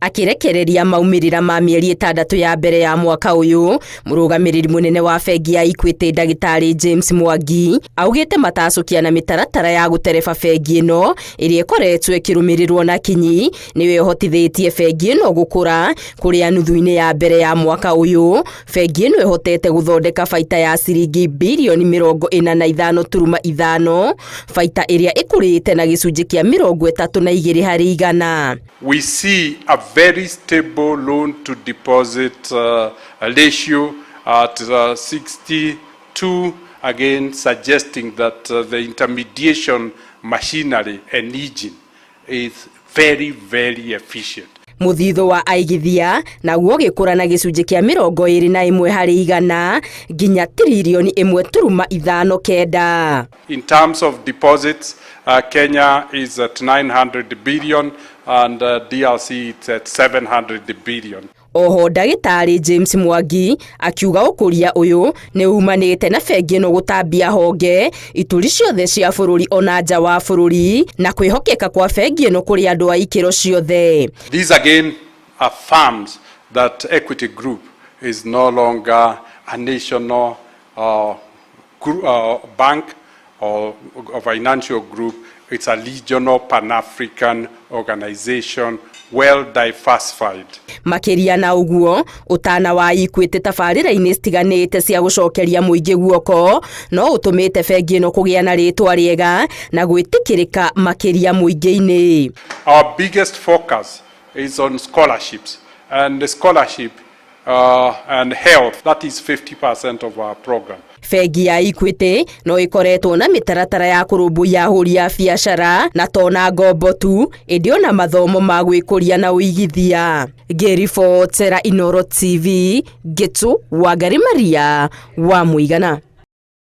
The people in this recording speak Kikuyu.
Akĩrekereria maumĩrĩra ma mĩeri 6 ya mbere ya mwaka ũyũ, mũrũgamĩrĩri mũnene wa bengi ya Equity Ndagĩtarĩ James Mwangi augĩte matacũkia na mĩtaratara ya gũtereba bengi ĩno ĩrĩa ĩkoretwo ĩkĩrũmĩrĩrwo na kinyi nĩyo ĩhotithĩtie bengi ĩno gũkũra kũrĩa nuthu-inĩ ya mbere ya mwaka ũyũ bengi ĩno ĩhotete gũthondeka baita ya ciringi birioni 45.5, baita ĩrĩa ĩkũrĩte na gĩcunjĩ kĩa 32%. We see a very stable loan to deposit ratio at 62, again suggesting that the intermediation machinery and engine is very, very efficient. Mũthithũ wa aigithia naguo ũgĩkũra na gĩcunjĩ kĩa 21% nginya tiririoni 1.59. In terms of deposits, Kenya is at 900 billion and DRC is at 700 billion. Oho Ndagĩtarĩ James Mwangi akiuga ũkũria ũyũ nĩ umanĩte na bengi ĩno gũtambia honge ituri ciothe cia bũrũri ona nja wa bũrũri na kwĩhokeka kwa bengi ĩno kũrĩ andũ a ikĩro ciothe. This again affirms that Equity Group is no longer a national bank or a financial group. It's a regional Pan-African organization, well diversified. Makĩria na ũguo, ũtana wa Equity tabarĩra-inĩ citiganĩte cia gũcokeria mũingĩ guoko no ũtũmĩte bengi ĩno kũgĩa na rĩtwa rĩega na gwĩtĩkĩrĩka makĩria mũingĩ-inĩ. Our biggest focus is on scholarships, and the scholarship and health, that is 50% of our program. Bengi ya Equity no ĩkoretwo na mĩtaratara ya kũrũmbũiya ahũri a biacara na to na ngombo tu ĩndĩ ona mathomo ma gwĩkũria na ũigithia. Ngĩribotera Inooro TV, Ngĩtũ Wangari Maria wa Mũigana.